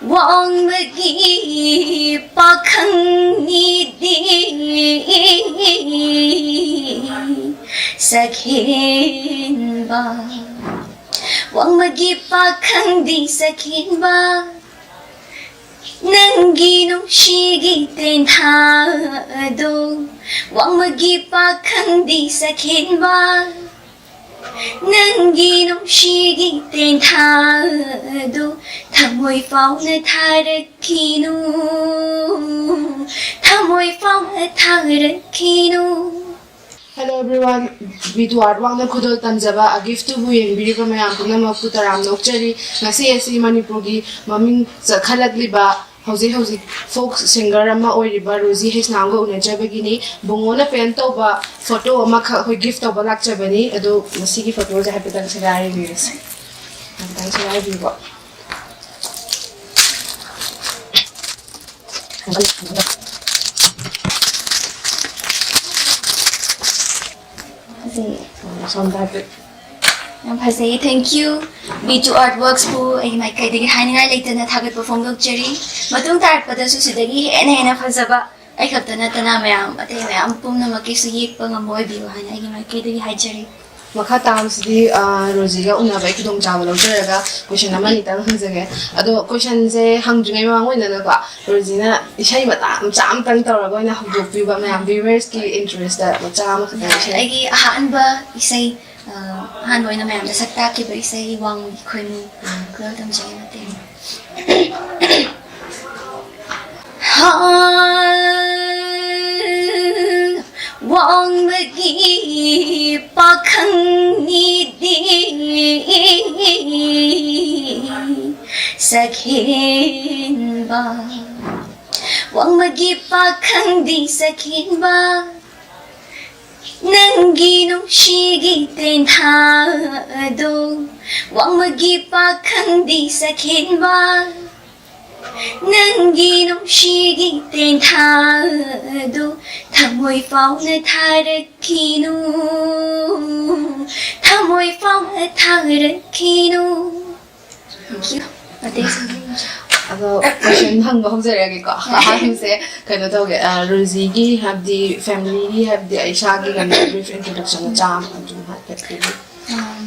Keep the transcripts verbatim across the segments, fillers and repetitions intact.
ꯋꯥꯡꯃꯒꯤ ꯄꯥꯈꯪꯅꯤꯗꯤ ꯁꯛꯍꯦꯟꯕ, ꯋꯥꯡꯃꯒꯤ ꯄꯥꯈꯪꯗꯤ ꯁꯛꯍꯦꯟꯕ, ꯅꯪꯒꯤ ꯅꯨꯡꯁꯤꯒꯤ ꯇꯦꯟꯊꯥꯗꯣ, ꯋꯥꯡꯃꯒꯤ ꯄꯥꯈꯪꯗꯤ ꯁꯛꯍꯦꯟꯕ, ꯅꯪꯒꯤ ꯅꯨꯡꯁꯤꯒꯤ ꯇꯦꯟꯊꯥꯗꯣ ꯊꯃꯣꯏ ꯐꯥꯎꯅ ꯊꯥꯔꯛꯈꯤꯅꯨ, ꯊꯃꯣꯏ ꯐꯥꯎꯅ ꯊꯥꯔꯛꯈꯤꯅꯨ꯫ Hello everyone, B two Art ꯋꯥꯡꯅ ꯈꯨꯗꯣꯜ ꯇꯝꯖꯕ A Gift to ꯕꯨ ꯌꯦꯡꯕꯤꯔꯤꯕ ꯃꯌꯥꯝ ꯄꯨꯝꯅꯃꯛꯄꯨ ꯇꯔꯥꯝꯅ ꯑꯣꯛꯆꯔꯤ꯫ ꯉꯁꯤ ꯑꯁꯤ ꯃꯅꯤꯄꯨꯔꯒꯤ ꯃꯃꯤꯡ ꯆꯠꯈꯠꯂꯛꯂꯤꯕ ꯍꯧꯖꯤꯛ ꯍꯧꯖꯤꯛ ꯐꯣꯛ ꯁꯤꯡꯒꯔ ꯑꯃ ꯑꯣꯏꯔꯤꯕ ꯔꯣꯖꯤ ꯍꯩꯁꯅꯥꯝꯒ ꯎꯅꯖꯕꯒꯤꯅꯤ꯫ ꯕꯨꯡꯉꯣꯅ ꯄꯦꯟ ꯇꯧꯕ ꯐꯣꯇꯣ ꯑꯃꯈꯛ ꯑꯩꯈꯣꯏ ꯒꯤꯐ ꯇꯧꯕ ꯂꯥꯛꯆꯕꯅꯤ꯫ ꯑꯗꯣ ꯃꯁꯤꯒꯤ ꯐꯣꯇꯣꯁꯦ ꯍꯥꯏꯐꯦꯠꯇꯪ ꯁꯦꯒꯥꯏꯔꯤꯕꯤꯔꯁꯦ꯫ ꯍꯥꯏꯐꯦꯠꯇꯪ ꯁꯦꯒꯥꯏꯕꯤꯕ꯫ ꯐꯖꯩꯌꯦ꯫ ꯁꯣꯝꯗ ꯍꯥꯏꯐꯦꯠ꯫ ꯌꯥꯝ ꯐꯖꯩꯌꯦ, thank you꯫ B two Artworks ꯄꯨ ꯑꯩꯒꯤ ꯃꯥꯏꯀꯩꯗꯒꯤ ꯍꯥꯏꯅꯤꯡꯉꯥꯏ ꯂꯩꯇꯅ ꯊꯥꯒꯠꯄ ꯐꯣꯡꯗꯣꯛꯆꯔꯤ꯫ ꯃꯇꯨꯡ ꯇꯥꯔꯛꯄꯗꯁꯨ ꯁꯤꯗꯒꯤ ꯍꯦꯟꯅ ꯍꯦꯟꯅ ꯐꯖꯕ ꯑꯩ ꯈꯛꯇ ꯅꯠꯇꯅ ꯃꯌꯥꯝ, ꯑꯇꯩ ꯃꯌꯥꯝ ꯄꯨꯝꯅꯃꯛꯀꯤꯁꯨ ꯌꯦꯛꯄ ꯉꯝꯕ ꯑꯣꯏꯕꯤꯌꯨ ꯍꯥꯏꯅ ꯑꯩꯒꯤ ꯃꯥꯏꯀꯩꯗꯒꯤ ꯍꯥꯏꯖꯔꯤ꯫ ꯃꯈꯥ ꯇꯥꯕꯁꯤꯗꯤ, ꯑ, ꯔꯣꯖꯤꯒ ꯎꯅꯕꯒꯤ ꯈꯨꯗꯣꯡꯆꯥꯕ ꯂꯧꯖꯔꯒ ꯀꯣꯏꯁꯟ ꯑꯃ ꯑꯅꯤꯇꯪ ꯍꯪꯖꯒꯦ꯫ ꯑꯗꯣ ꯀꯣꯏꯁꯟꯁꯦ ꯍꯪꯗ꯭ꯔꯤꯉꯩ ꯃꯃꯥꯡ ꯑꯣꯏꯅꯅꯀꯣ, ꯔꯣꯖꯤꯅ ꯏꯁꯩ ꯃꯆꯥ ꯃꯆꯥ ꯑꯃꯇꯪ ꯇꯧꯔꯒ ꯑꯣꯏꯅ ꯍꯧꯗꯣꯛꯄꯤꯕ, ꯃꯌꯥꯝ ꯚ꯭ꯌꯨꯋꯔꯁꯀꯤ ꯏꯟꯇꯔꯦꯁꯇ ꯃꯆꯥ ꯑꯃꯈꯛꯇꯪ ꯏꯁꯩ꯫ ꯑꯩꯒꯤ ꯑꯍꯥꯟꯕ ꯏꯁꯩ, ꯑ, ꯑꯍꯥꯟꯕ ꯑꯣꯏꯅ ꯃꯌꯥꯝꯗ ꯁꯛ ꯇꯥꯛꯈꯤꯕ ꯏꯁꯩ ꯋꯥꯡꯃꯒꯤ ꯈꯣꯏꯃꯨ꯫ ꯎꯝ꯫ ꯈꯨꯗꯣꯜ ꯇꯝꯖꯩ ꯃꯇꯦꯡ꯫ ꯋꯥꯡꯃꯒꯤ ꯄꯥꯈꯪꯅꯤꯗꯤ ꯁꯛꯍꯦꯟꯕ, ꯋꯥꯡꯃꯒꯤ ꯄꯥꯈꯪꯗꯤ ꯁꯛꯍꯦꯟꯕ, ꯅꯪꯒꯤ ꯅꯨꯡꯁꯤꯒꯤ ꯇꯦꯟꯊꯥꯗꯣ, ꯋꯥꯡꯃꯒꯤ ꯄꯥꯈꯪꯗꯤ ꯁꯛꯍꯦꯟꯕ, ꯅꯪꯒꯤ ꯅꯨꯡꯁꯤꯒꯤ ꯇꯦꯟꯊꯥꯗꯨ ꯊꯃꯣꯏ ꯐꯥꯎꯅ ꯊꯥꯔꯛꯈꯤꯅꯨ, ꯊꯃꯣꯏ ꯐꯥꯎꯅ ꯊꯥꯔꯛꯈꯤꯅꯨ꯫ Thank you. ꯑꯇꯩ ꯑꯗꯣ ꯀꯣꯏꯁꯟ ꯍꯪꯕ ꯍꯧꯖꯔꯛꯑꯒꯦꯀꯣ꯫ ꯑꯍꯥꯟꯕꯁꯦ ꯀꯩꯅꯣ ꯇꯧꯒꯦ, ꯑ, ꯔꯣꯖꯤꯒꯤ ꯍꯥꯏꯕꯗꯤ ꯐꯦꯃꯤꯂꯤꯒꯤ ꯍꯥꯏꯕꯗꯤ ꯏꯁꯥꯒꯤ ꯀꯩꯅꯣ ꯕ꯭ꯔꯤꯐ ꯏꯟꯇ꯭ꯔꯣꯗꯛꯁꯟ ꯃꯆꯥ ꯑꯃ ꯑꯗꯨꯝ ꯍꯥꯏꯐꯦꯠ ꯄꯤꯕꯤꯌꯨ꯫ ꯑꯝ,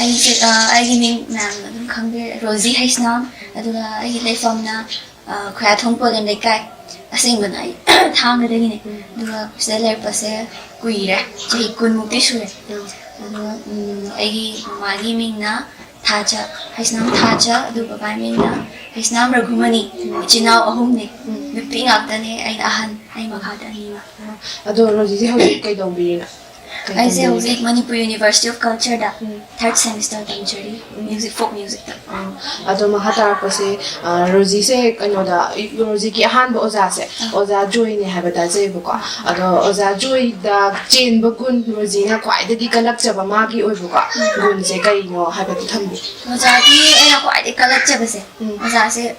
ꯑꯩꯁꯦ, ꯑ, ꯑꯩꯒꯤ ꯃꯤꯡ ꯃꯌꯥꯝꯅ ꯑꯗꯨꯝ ꯈꯪꯕꯤꯔꯦ, ꯔꯣꯖꯤ ꯍꯩꯁꯅꯥꯝ꯫ ꯑꯗꯨꯒ ꯑꯩꯒꯤ ꯂꯩꯐꯝꯅ, ꯑ, ꯈꯣꯌꯥꯊꯣꯡ ꯄꯣꯂꯦꯝ ꯂꯩꯀꯥꯏ꯫ ꯑꯁꯦꯡꯕꯅ ꯑꯩ ꯊꯥꯡꯒꯗꯒꯤꯅꯦ꯫ ꯎꯝ꯫ ꯑꯗꯨꯒ ꯁꯤꯗ ꯂꯩꯔꯛꯄꯁꯦ ꯀꯨꯏꯔꯦ, ꯆꯍꯤ ꯀꯨꯟꯃꯨꯛꯇꯤ ꯁꯨꯔꯦ꯫ ꯎꯝ꯫ ꯑꯗꯨꯒ, ꯎꯝ, ꯑꯩꯒꯤ ꯃꯃꯥꯒꯤ ꯃꯤꯡꯅ ꯊꯥꯖ, ꯍꯩꯁꯅꯥꯝ ꯊꯥꯖ, ꯑꯗꯨꯒ ꯕꯕꯥꯒꯤ ꯃꯤꯡꯅ ꯍꯩꯁꯅꯥꯝ ꯔꯘꯨꯃꯅꯤ꯫ ꯎꯝ꯫ ꯏꯆꯤꯟ ꯏꯅꯥꯎ ꯑꯍꯨꯝꯅꯦ꯫ ꯎꯝ꯫ ꯅꯨꯄꯤ ꯉꯥꯛꯇꯅꯦ, ꯑꯩꯅ ꯑꯍꯟ, ꯑꯩ ꯃꯈꯥꯗ ꯑꯅꯤ ꯑꯃ꯫ ꯑꯗꯣ ꯔꯣꯖꯤꯁꯦ ꯍꯧꯖꯤꯛ ꯀꯩꯗꯧꯕꯤꯔꯤꯅꯣ? ꯀꯩ ꯑꯩꯁꯦ ꯇꯝꯕꯤꯔꯤꯅꯣ? ꯍꯧꯖꯤꯛ Manipur University of Culture the um. Third semester ꯇꯝꯖꯔꯤ, um. Music, folk music ꯇ꯫ ꯑꯣ, ꯑꯗꯣ ꯃꯈꯥ ꯇꯥꯔꯛꯄꯁꯦ, ꯑ, ꯔꯣꯖꯤꯁꯦ ꯀꯩꯅꯣꯗ, ꯔꯣꯖꯤꯒꯤ ꯑꯍꯥꯟꯕ ꯑꯣꯖꯥꯁꯦ ꯑꯥ꯫ ꯑꯣꯖꯥ ꯖꯣꯏꯅꯦ ꯍꯥꯏꯕ ꯇꯥꯖꯩꯕꯀꯣ꯫ ꯑꯗꯣ ꯑꯣꯖꯥ ꯖꯣꯏꯗ ꯆꯦꯟꯕ ꯒꯨꯟ, ꯔꯣꯖꯤꯅ ꯈ꯭ꯋꯥꯏꯗꯒꯤ ꯀꯜꯂꯛꯆꯕ ꯃꯥꯒꯤ ꯑꯣꯏꯕꯀꯣ ꯎꯝ꯫ ꯒꯨꯟꯁꯦ ꯀꯔꯤꯅꯣ ꯍꯥꯏꯕꯗꯨ ꯊꯝꯕꯤꯌꯨ꯫ ꯑꯣꯖꯥꯒꯤ ꯑꯩꯅ ꯈ꯭ꯋꯥꯏꯗꯒꯤ ꯀꯜꯂꯛꯆꯕꯁꯦ, ꯎꯝ꯫ ꯑꯣꯖꯥꯁꯦ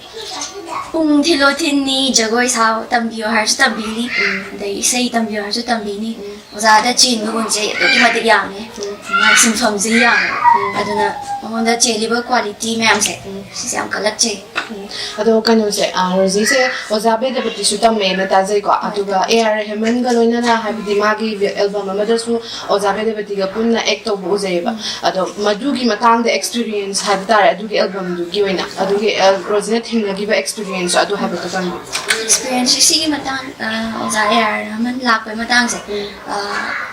ꯄꯨꯡ ꯊꯤꯜꯂꯣ ꯊꯤꯟꯅꯤ, ꯖꯒꯣꯏ ꯁꯥꯎ ꯇꯝꯕꯤꯌꯣ ꯍꯥꯏꯔꯁꯨ ꯇꯝꯕꯤꯅꯤ, ꯎꯝ꯫ ꯑꯗꯩ ꯏꯁꯩ ꯇꯝꯕꯤꯌꯣ ꯍꯥꯏꯔꯁꯨ ꯇꯝꯕꯤꯅꯤ꯫ ꯎꯝ꯫ ꯑꯣꯖꯥꯗ ꯆꯦꯟꯕ ꯒꯨꯟꯁꯦ ꯑꯗꯨꯛꯀꯤ ꯃꯇꯤꯛ ꯌꯥꯝꯃꯦ꯫ ꯎꯝ꯫ ꯃꯥꯒꯤ ꯁꯤꯟꯐꯝꯁꯦ ꯌꯥꯝꯃꯦ꯫ ꯎꯝ꯫ ꯑꯗꯨꯅ ꯃꯉꯣꯟꯗ ꯆꯦꯜꯂꯤꯕ quality ꯃꯌꯥꯝꯁꯦ, ꯎꯝ꯫ ꯁꯤꯁꯦ ꯌꯥꯝ ꯀꯜꯂꯛꯆꯩ꯫ ꯎꯝ꯫ ꯑꯗꯣ ꯀꯩꯅꯣꯁꯦ, ꯑ, ꯔꯣꯖꯤꯁꯦ ꯑꯣꯖꯥ ꯕꯦꯗꯄꯇꯤꯁꯨ ꯇꯝꯃꯦꯅ ꯇꯥꯖꯩꯀꯣ꯫ ꯍꯣꯏ꯫ ꯑꯗꯨꯒ ꯑꯦ ꯑꯥꯔ ꯔꯦꯍꯃꯟꯒ ꯂꯣꯏꯅꯅ, ꯍꯥꯏꯕꯗꯤ ꯃꯥꯒꯤ album ꯑꯃꯗꯁꯨ ꯑꯣꯖꯥ ꯕꯦꯗꯄꯇꯤꯒ ꯄꯨꯟꯅ act ꯇꯧꯕ ꯎꯖꯩꯌꯦꯕ꯫ ꯎꯝ꯫ ꯑꯗꯣ ꯃꯗꯨꯒꯤ ꯃꯇꯥꯡꯗ experience ꯍꯥꯏꯕ ꯇꯥꯔꯦ, ꯑꯗꯨꯒꯤ album ꯗꯨꯒꯤ ꯑꯣꯏꯅ, ꯑꯗꯨꯒꯤ, ꯑ, ꯔꯣꯖꯤꯅ ꯊꯦꯡꯅꯈꯤꯕ experience ꯁꯨ ꯑꯗꯨ ꯍꯥꯏꯐꯦꯠꯇ ꯇꯝꯕꯤꯌꯨ꯫ Experience ꯁꯤ ꯁꯤꯒꯤ ꯃꯇꯥꯡ, ꯑ, ꯑꯣꯖꯥ ꯑꯦ ꯑꯥꯔ ꯔꯍꯃꯟ ꯂꯥꯛꯄꯩ ꯃꯇꯥꯡꯁꯦ, ꯎꯝ꯫ ꯑ,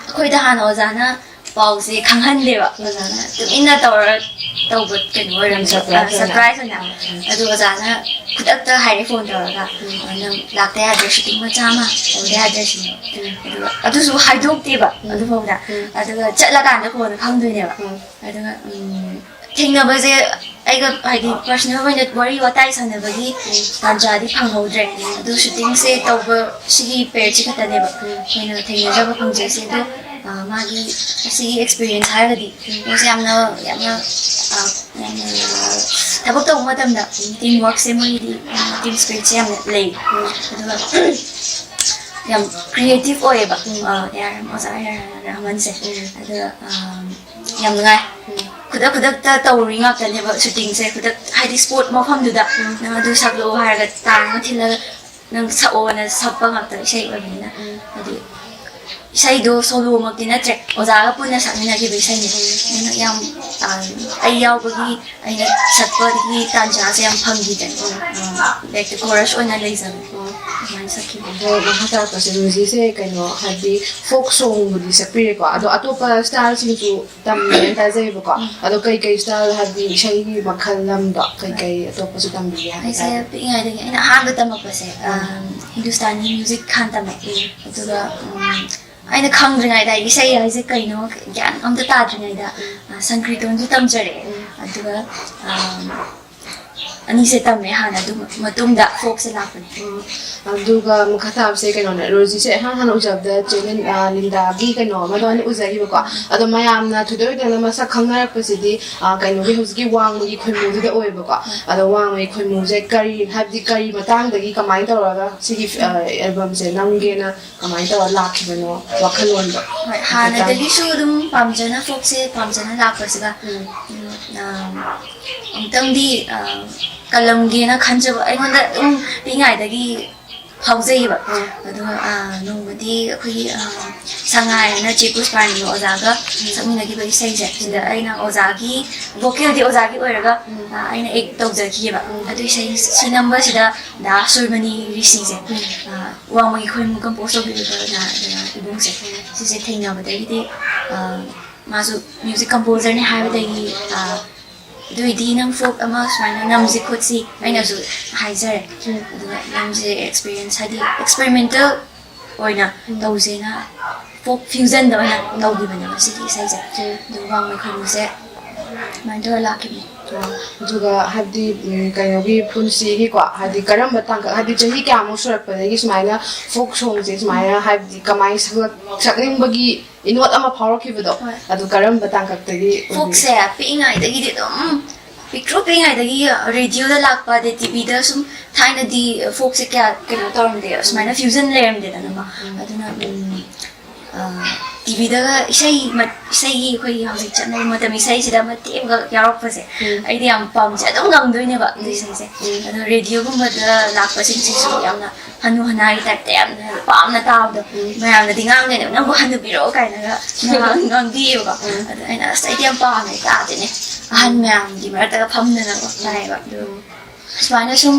ꯑꯩꯈꯣꯏꯗ ꯍꯥꯟꯅ ꯑꯣꯖꯥꯅ ꯄꯥꯎꯁꯦ ꯈꯪꯍꯟꯗꯦꯕ꯫ ꯎꯝ꯫ ꯑꯣꯖꯥꯅ ꯇꯨꯃꯤꯟꯅ ꯇꯧꯔ ꯇꯧꯕ ꯀꯩꯅꯣ ꯑꯣꯏꯔꯝꯃꯦ, surprise ꯑ, ꯑꯣꯏꯅ꯫ Surprise ꯑꯣꯏꯅ꯫ ꯎꯝ꯫ ꯑꯗꯨ ꯑꯣꯖꯥꯅ ꯈꯨꯗꯛꯇ ꯍꯥꯏꯔꯛꯑꯦ phone ꯇꯧꯔꯒ, ꯎꯝ꯫ "ꯅꯪ ꯂꯥꯛꯇ ꯌꯥꯗ꯭ꯔꯦ, shooting ꯃꯆꯥ ꯑꯃ ꯇꯧꯗ ꯌꯥꯗ꯭ꯔꯦ" ꯁꯤꯅꯦ꯫ ꯎꯝ꯫ ꯑꯗꯨꯒ ꯑꯗꯨꯁꯨ ꯍꯥꯏꯗꯣꯛꯇꯦꯕ ꯎꯝ꯫ ꯑꯗꯨꯐꯥꯎꯗ꯫ ꯎꯝ꯫ ꯑꯗꯨꯒ ꯆꯠꯂꯀꯥꯟꯗ ꯀꯣꯟꯅ ꯈꯪꯗꯣꯏꯅꯦꯕ꯫ ꯎꯝ꯫ ꯑꯗꯨꯒ, ꯎꯝ, ꯊꯦꯡꯅꯕꯁꯦ ꯑꯩꯒ ꯍꯥꯏꯗꯤ personal ꯑꯣꯏꯅ ꯋꯥꯔꯤ ꯋꯥꯇꯥꯏ ꯁꯥꯟꯅꯕꯒꯤ ꯇꯥꯟꯖꯥꯗꯤ ꯐꯪꯍꯧꯗ꯭ꯔꯦ꯫ ꯑꯗꯨ shooting ꯁꯦ ꯇꯧꯕ ꯁꯤꯒꯤ period ꯁꯤ ꯈꯛꯇꯅꯦꯕ ꯎꯝ꯫ ꯑꯩꯈꯣꯏꯅ ꯊꯦꯡꯅꯖꯕ ꯐꯪꯖꯩꯁꯦ꯫ ꯑꯗꯣ, ꯑ, ꯃꯥꯒꯤ ꯑꯁꯤꯒꯤ experience ꯍꯥꯏꯔꯒꯗꯤ ꯃꯣꯏꯁꯦ ꯌꯥꯝꯅ, ꯌꯥꯝꯅ, ꯑ, ꯌꯥꯝꯅ ꯊꯕꯛ ꯇꯧꯕ ꯃꯇꯝꯗ ꯇꯤꯝ ꯋꯥꯔꯛꯁꯦ ꯃꯣꯏꯒꯤꯗꯤ ꯇꯤꯝ ꯁ꯭ꯄꯤꯔꯤꯠꯁꯦ ꯌꯥꯝꯅ ꯂꯩ꯫ ꯑꯗꯨꯒ ꯌꯥꯝ ꯀ꯭ꯔꯤꯌꯦꯇꯤꯞ ꯑꯣꯏꯌꯦꯕ꯫ ꯑꯣꯖꯥ ꯑꯦ ꯑꯥꯔ ꯔꯍꯃꯟꯁꯦ꯫ ꯑꯗꯨꯒ ꯌꯥꯝ ꯅꯨꯡꯉꯥꯏ꯫ ꯈꯨꯗꯛ ꯈꯨꯗꯛꯇ ꯇꯧꯔꯤ ꯉꯥꯛꯇꯅꯦꯕ ꯁꯨꯇꯤꯡꯁꯦ꯫ ꯈꯨꯗꯛ ꯍꯥꯏꯗꯤ ꯁ꯭ꯄꯣꯠ ꯃꯐꯝꯗꯨꯗ ꯅꯪ ꯑꯗꯨ ꯁꯛꯂꯛꯑꯣ ꯍꯥꯏꯔꯒ ꯇꯥꯡ ꯑꯃ ꯊꯤꯜꯂꯒ ꯅꯪ ꯁꯛꯑꯣꯅ ꯁꯛꯄ ꯉꯥꯛꯇ ꯏꯁꯩ ꯑꯣꯏꯕꯅꯤꯅ꯫ ꯍꯥꯏꯗꯤ ꯏꯁꯩꯗꯣ ꯁꯣꯂꯣꯃꯛꯇꯤ ꯅꯠꯇ꯭ꯔꯦ, ꯑꯣꯖꯥꯒ ꯄꯨꯟꯅ ꯁꯛꯃꯤꯟꯅꯈꯤꯕ ꯏꯁꯩꯅꯤ꯫ ꯑꯗꯨꯅ ꯌꯥꯝ ꯑꯩ ꯌꯥꯎꯕꯒꯤ ꯑꯩꯅ ꯁꯛꯄꯒꯤ ꯇꯥꯟꯖꯥꯁꯦ ꯌꯥꯝ ꯐꯪꯈꯤꯗ꯭ꯔꯦ꯫ ꯂꯥꯏꯛ ꯀꯣꯔꯁ ꯑꯣꯏꯅ ꯂꯩꯖꯕꯅꯦ꯫ ꯑꯗꯨꯃꯥꯏꯅ ꯁꯛꯈꯤꯕꯅꯦ꯫ ꯑꯗꯣ ꯃꯈꯥ ꯇꯥꯔꯛꯄꯁꯦ ꯔꯣꯖꯤꯁꯦ ꯀꯩꯅꯣ ꯍꯥꯏꯗꯤ ꯐꯣꯛ ꯁꯣꯡꯕꯨꯗꯤ ꯁꯛꯄꯤꯔꯦꯀꯣ, ꯑꯗꯣ ꯑꯇꯣꯞꯄ ꯁ꯭ꯇꯥꯏꯜꯁꯤꯡꯁꯨ ꯇꯝꯃꯦꯅ ꯇꯥꯖꯩꯌꯦꯕꯀꯣ꯫ ꯑꯗꯣ ꯀꯩꯀꯩ ꯁ꯭ꯇꯥꯏꯜ ꯍꯥꯏꯕꯗꯤ ꯏꯁꯩꯒꯤ ꯃꯈꯜ ꯂꯝꯗꯣ ꯀꯩꯀꯩ ꯑꯇꯣꯞꯄꯁꯨ ꯇꯝꯕꯤꯒꯦ ꯍꯥꯏꯕ ꯑꯩꯁꯦ ꯇꯥꯔꯦ? ꯄꯤꯛꯏꯉꯩꯗꯒꯤ ꯑꯩꯅ ꯑꯍꯥꯟꯕ ꯇꯝꯃꯛꯄꯁꯦ ꯍꯤꯟꯗꯨꯁꯇꯥꯅꯤ ꯃ꯭ꯌꯨꯖꯤꯛ ꯍꯥꯟꯅ ꯇꯝꯃꯛꯑꯦ꯫ ꯑꯗꯨꯒ ꯑꯩꯅ ꯈꯪꯗ꯭ꯔꯤꯉꯩꯗ ꯑꯩ ꯏꯁꯩ ꯍꯥꯏꯁꯦ ꯀꯩꯅꯣ ꯒ꯭ꯌꯥꯟ ꯑꯝꯇ ꯇꯥꯗ꯭ꯔꯤꯉꯩꯗ ꯁꯪꯀ꯭ꯔꯤꯇꯣꯟꯁꯨ ꯇꯝꯖꯔꯛꯑꯦ꯫ ꯑꯗꯨꯒ ꯑꯅꯤꯁꯦ ꯇꯝꯃꯦ ꯍꯥꯟꯅ, ꯑꯗꯨ ꯃꯇꯨꯡꯗ ꯐꯣꯛꯁꯦ ꯂꯥꯛꯄꯅꯦ꯫ ꯑꯗꯨꯒ ꯃꯈꯥ ꯇꯥꯕꯁꯦ ꯀꯩꯅꯣꯅꯦ, ꯔꯣꯖꯤꯁꯦ ꯏꯍꯥꯟ ꯍꯥꯟꯅ ꯎꯖꯕꯗ ꯆꯦ ꯂꯤꯟ- ꯑ, ꯂꯤꯟꯗꯥꯒꯤ ꯀꯩꯅꯣ ꯑꯃꯗ ꯑꯣꯏꯅ ꯎꯖꯈꯤꯕꯀꯣ꯫ ꯑꯗꯣ ꯃꯌꯥꯝꯅ ꯊꯣꯏꯗꯣꯛ ꯍꯦꯟꯗꯣꯛꯅ ꯃꯁꯛ ꯈꯪꯅꯔꯛꯄꯁꯤꯗꯤ ꯑ, ꯀꯩꯅꯣꯒꯤ ꯍꯧꯖꯤꯛꯀꯤ ꯋꯥꯡꯃꯒꯤ ꯈꯣꯏꯃꯨꯗꯨꯗ ꯑꯣꯏꯌꯦꯕꯀꯣ꯫ ꯑꯗꯣ ꯋꯥꯡꯃꯒꯤ ꯈꯣꯏꯃꯨꯁꯦ ꯀꯔꯤ, ꯍꯥꯏꯕꯗꯤ ꯀꯔꯤ ꯃꯇꯥꯡꯗꯒꯤ ꯀꯃꯥꯏꯅ ꯇꯧꯔꯒ ꯁꯤꯒꯤ ꯑꯦꯜꯕꯝꯁꯦ ꯅꯝꯒꯦꯅ ꯀꯃꯥꯏꯅ ꯇꯧꯔ ꯂꯥꯛꯈꯤꯕꯅꯣ ꯋꯥꯈꯜꯂꯣꯟꯗꯣ? ꯍꯣꯏ, ꯍꯥꯟꯅꯗꯒꯤꯁꯨ ꯑꯗꯨꯝ ꯄꯥꯝꯖꯅ ꯐꯣꯛꯁꯦ ꯄꯥꯝꯖꯅ ꯂꯥꯛꯄꯁꯤꯒ ꯎꯝ, ꯑꯝ, ꯑꯃꯨꯛꯇꯪꯗꯤ ꯑ, ꯀꯜꯂꯝꯒꯦꯅ ꯈꯟꯖꯕ ꯑꯩꯉꯣꯟꯗ ꯑꯗꯨꯝ ꯄꯤꯛꯏꯉꯩꯗꯒꯤ ꯐꯥꯎꯖꯩꯌꯦꯕ꯫ ꯑꯗꯨꯒ ꯑ, ꯅꯣꯡꯃꯗꯤ ꯑꯩꯈꯣꯏꯒꯤ ꯑ, ꯁꯉꯥꯏ ꯍꯥꯏꯅ ꯆꯦ ꯄꯨꯁꯄꯥꯅꯤꯒꯤ ꯑꯣꯖꯥꯒ ꯁꯛꯃꯤꯟꯅꯈꯤꯕ ꯏꯁꯩꯁꯦ, ꯁꯤꯗ ꯑꯩꯅ ꯑꯣꯖꯥꯒꯤ ꯚꯣꯀꯦꯜꯗꯤ ꯑꯣꯖꯥꯒꯤ ꯑꯣꯏꯔꯒ ꯑ, ꯑꯩꯅ ꯑꯦꯛ ꯇꯧꯖꯈꯤꯑꯕ꯫ ꯑꯗꯨ ꯏꯁꯩ ꯁꯤ ꯅꯝꯕꯁꯤꯗ ꯗꯥ ꯁꯨꯔꯃꯅꯤ ꯔꯤꯁꯤꯁꯦ ꯑ, ꯋꯥꯡꯃꯒꯤ ꯈꯣꯏꯃꯨ ꯀꯝꯄꯣꯁ ꯇꯧꯕꯤꯔꯤꯕ ꯗꯥ ꯏꯕꯨꯡꯁꯦ, ꯁꯤꯁꯦ ꯊꯦꯡꯅꯕꯗꯒꯤꯗꯤ ꯑ, ꯃꯥꯁꯨ ꯃ꯭ꯌꯨꯖꯤꯛ ꯀꯝꯄꯣꯖꯔꯅꯤ ꯍꯥꯏꯕꯗꯒꯤ ꯑ, ꯑꯗꯨꯏꯗꯤ ꯅꯪ ꯐꯣꯛ ꯑꯃ ꯁꯨꯃꯥꯏꯅ ꯅꯝꯁꯤ ꯈꯣꯠꯁꯤ ꯑꯩꯅꯁꯨ ꯍꯥꯏꯖꯔꯦ꯫ ꯑꯗꯨꯒ ꯅꯝꯁꯦ ꯑꯦꯛꯁꯄꯤꯔꯤꯌꯦꯟꯁ ꯍꯥꯏꯗꯤ ꯑꯦꯛꯁꯄꯦꯔꯤꯃꯦꯟꯇꯦꯜ ꯑꯣꯏꯅ ꯇꯧꯁꯦꯅ ꯐꯣꯛ ꯐ꯭ꯌꯨꯖꯟꯗ ꯑꯣꯏꯅ ꯇꯧꯈꯤꯕꯅꯦꯕ ꯁꯤꯒꯤ ꯏꯁꯩꯁꯦ꯫ ꯑꯗꯨꯒ ꯋꯥꯡꯃꯩ ꯈꯣꯏꯃꯨꯁꯦ ꯑꯗꯨꯃꯥꯏꯅ ꯇꯧꯔ ꯂꯥꯛꯈꯤꯕꯅꯦ꯫ ꯑꯗꯨꯒ ꯍꯥꯏꯕꯗꯤ ꯎꯝ, ꯀꯩꯅꯣꯒꯤ ꯄꯨꯟꯁꯤꯒꯤꯀꯣ, ꯍꯥꯏꯗꯤ ꯀꯔꯝꯕ ꯇꯥꯡꯀꯛ, ꯍꯥꯏꯗꯤ ꯆꯍꯤ ꯀꯌꯥꯃꯨꯛ ꯁꯨꯔꯛꯄꯗꯒꯤ ꯁꯨꯃꯥꯏꯅ ꯐꯣꯛ ꯁꯣꯡꯁꯦ ꯁꯨꯃꯥꯏꯅ ꯍꯥꯏꯕꯗꯤ ꯀꯃꯥꯏꯅ ꯁꯛꯂꯛ- ꯁꯛꯅꯤꯡꯕꯒꯤ ꯏꯅꯣꯠ ꯑꯃ ꯐꯥꯎꯔꯛꯈꯤꯕꯗꯣ? ꯍꯣꯏ꯫ ꯑꯗꯨ ꯀꯔꯝꯕ ꯇꯥꯡꯀꯛꯇꯒꯤ ꯑꯣꯏꯗꯣꯏꯅꯣ? ꯐꯣꯛꯁꯦ ꯄꯤꯛꯏꯉꯩꯗꯒꯤꯗꯤ ꯑꯗꯨꯝ ꯄꯤꯛꯇ꯭ꯔꯨ ꯄꯤꯛꯏꯉꯩꯗꯒꯤ ꯔꯦꯗꯤꯑꯣꯗ ꯂꯥꯛꯄ, ꯑꯗꯩ ꯇꯤꯚꯤꯗ ꯁꯨꯝ, ꯊꯥꯏꯅꯗꯤ ꯐꯣꯛꯁꯦ ꯀꯌꯥ ꯀꯩꯅꯣ ꯇꯧꯔꯝꯗꯦ, ꯁꯨꯃꯥꯏꯅ ꯐ꯭ꯌꯨꯖꯟ ꯂꯩꯔꯝꯗꯦꯗꯅꯀꯣ꯫ ꯑꯗꯨꯅ ꯎꯝ, ꯇꯤꯚꯤꯗꯒ ꯏꯁꯩ ꯃ- ꯏꯁꯩꯒꯤ, ꯑꯩꯈꯣꯏꯒꯤ ꯍꯧꯖꯤꯛ ꯆꯠꯅꯔꯤ ꯃꯇꯝ ꯏꯁꯩꯁꯤꯗ ꯃꯇꯦꯛ ꯑꯃꯈꯛ ꯌꯥꯎꯔꯛꯄꯁꯦ, ꯎꯝ꯫ ꯑꯩꯗꯤ ꯌꯥꯝ ꯄꯥꯝꯖꯩ, ꯑꯗꯨꯝ ꯉꯪꯗꯣꯏꯅꯦꯕ ꯑꯗꯨ ꯏꯁꯩꯁꯦ꯫ ꯎꯝ꯫ ꯑꯗꯣ ꯔꯦꯗꯤꯑꯣꯒꯨꯝꯕꯗ ꯂꯥꯛꯄꯁꯤꯡꯁꯤꯁꯨ ꯌꯥꯝꯅ ꯍꯅꯨ ꯍꯅꯥꯒꯤ ꯇꯥꯏꯞꯇ ꯌꯥꯝꯅ ꯄꯥꯝꯅ ꯇꯥꯕꯗꯣ꯫ ꯎꯝ꯫ ꯃꯌꯥꯝꯅꯗꯤ ꯉꯥꯡꯗꯣꯏꯅꯦꯕ, "ꯅꯪꯕꯨ ꯍꯅꯨꯕꯤꯔꯣ?" ꯀꯥꯏꯅꯒ ꯉꯥꯡ- ꯉꯥꯡꯕꯤꯌꯦꯕꯀꯣ꯫ ꯎꯝ꯫ ꯑꯗꯣ ꯑꯩꯅ, "ꯑꯁ, ꯑꯩꯗꯤ ꯌꯥꯝ ꯄꯥꯝꯃꯦ, ꯇꯥꯗꯣꯏꯅꯦ, ꯑꯍꯟ ꯃꯌꯥꯝꯒꯤ ꯃꯔꯛꯇꯒ ꯐꯝꯗꯅꯀꯣ ꯇꯥꯏꯌꯦꯕ꯫ ꯑꯗꯣ ꯁꯨꯃꯥꯏꯅ ꯁꯨꯝ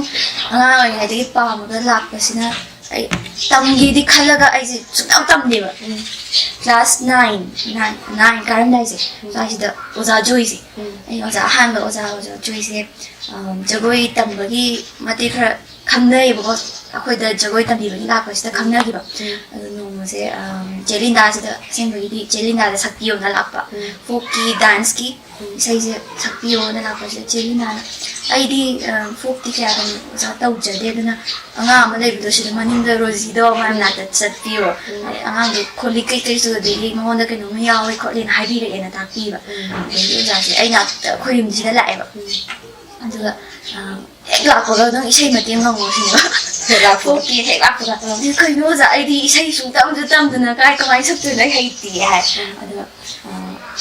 ꯑꯉꯥꯡ ꯑꯣꯏꯔꯤꯉꯩꯗꯒꯤ ꯄꯥꯝꯃꯒ ꯂꯥꯛꯄꯁꯤꯅ ꯑꯩ ꯇꯝꯒꯦꯗꯤ ꯈꯜꯂꯒ ꯑꯩꯁꯦ ꯁꯨꯡꯇꯝ ꯇꯝꯗꯦꯕ꯫ ꯎꯝ꯫ ꯀ꯭ꯂꯥꯁ ꯅꯥꯏꯟ, ꯅꯥꯏꯟ, ꯅꯥꯏꯟ ꯀꯥꯔꯝꯗꯥꯏꯁꯦ, ꯎꯝ꯫ ꯁ꯭ꯋꯥꯏꯁꯤꯗ ꯑꯣꯖꯥ ꯖꯣꯏꯁꯦ, ꯎꯝ꯫ ꯑꯩ ꯑꯣꯖꯥ, ꯑꯍꯥꯟꯕ ꯑꯣꯖꯥ, ꯑꯣꯖꯥ ꯖꯣꯏꯁꯦ, ꯑꯝ, ꯖꯒꯣꯏ ꯇꯝꯕꯒꯤ ꯃꯇꯦꯛ ꯈꯔ ꯈꯪꯅꯩꯌꯦꯕꯀꯣ꯫ ꯑꯩꯈꯣꯏꯗ ꯖꯒꯣꯏ ꯇꯝꯕꯤꯕꯒꯤ ꯂꯥꯛꯄꯁꯤꯗ ꯈꯪꯅꯈꯤꯕ꯫ ꯎꯝ꯫ ꯑꯗꯣ ꯅꯣꯡꯃꯁꯦ, ꯑꯝ, ꯆꯦ ꯂꯤꯟꯗꯥꯁꯤꯗ, ꯑꯁꯦꯡꯕꯒꯤꯗꯤ ꯆꯦ ꯂꯤꯟꯗꯥꯗ ꯁꯛꯄꯤꯌꯣꯅ ꯂꯥꯛꯄ꯫ ꯎꯝ꯫ ꯐꯣꯛꯀꯤ ꯗꯥꯟꯁꯀꯤ ꯎꯝ꯫ ꯏꯁꯩꯁꯦ ꯁꯛꯄꯤꯌꯣꯅ ꯂꯥꯛꯄꯁꯤꯗ ꯆꯦ ꯂꯤꯟꯗꯥꯅ, "ꯑꯩꯗꯤ, ꯑ, ꯐꯣꯛꯇꯤ ꯀꯌꯥ ꯀꯩꯅꯣ ꯑꯣꯖꯥ ꯇꯧꯖꯗꯦ, ꯑꯗꯨꯅ ꯑꯉꯥꯡ ꯑꯃ ꯂꯩꯕꯗꯣ ꯁꯤꯗ ꯃꯅꯤꯡꯗ ꯔꯣꯖꯤꯗꯣ, ꯃꯥꯏ ꯃꯅꯥꯛꯇ ꯆꯠꯄꯤꯌꯣ꯫ ꯎꯝ꯫ ꯑꯉꯥꯡꯗꯣ ꯈꯣꯠꯂꯤ ꯀꯩꯀꯩꯁꯨ, ꯑꯗꯒꯤ ꯃꯉꯣꯟꯗ ꯀꯩꯅꯣꯝꯃ ꯌꯥꯎꯋꯦ ꯈꯣꯠꯂꯦꯅ ꯍꯥꯏꯕꯤꯔꯛꯑꯦꯅ" ꯇꯥꯛꯄꯤꯕ꯫ ꯎꯝ꯫ ꯑꯗꯒꯤ ꯑꯣꯖꯥꯁꯦ ꯑꯩ ꯅꯥꯛꯇ, ꯑꯩꯈꯣꯏ ꯌꯨꯝꯁꯤꯗ ꯂꯥꯛꯑꯦꯕ꯫ ꯎꯝ꯫ ꯑꯗꯨꯒ, ꯑ, ꯍꯦꯛ ꯂꯥꯛꯄꯒ ꯑꯗꯨꯝ ꯏꯁꯩ ꯃꯇꯦꯛ ꯑꯃ ꯉꯪꯉꯣ ꯁꯤꯅꯦꯕ꯫ ꯍꯦꯛ ꯂꯥꯛꯄꯒ꯫ ꯐꯣꯛꯀꯤ ꯍꯦꯛ ꯂꯥꯛꯄꯒ, ꯎꯝ꯫ "ꯑꯩ ꯀꯩꯅꯣ ꯑꯣꯖꯥ, ꯑꯩꯗꯤ ꯏꯁꯩ ꯁꯨꯡꯇꯝꯁꯨ ꯇꯝꯗꯅ ꯀꯥꯏ, ꯀꯃꯥꯏꯅ ꯁꯛꯇꯣꯏꯅꯣ? ꯑꯩ ꯍꯩꯇꯦ" ꯍꯥꯏ꯫ ꯎꯝ꯫ ꯑꯗꯨꯒ, ꯑ,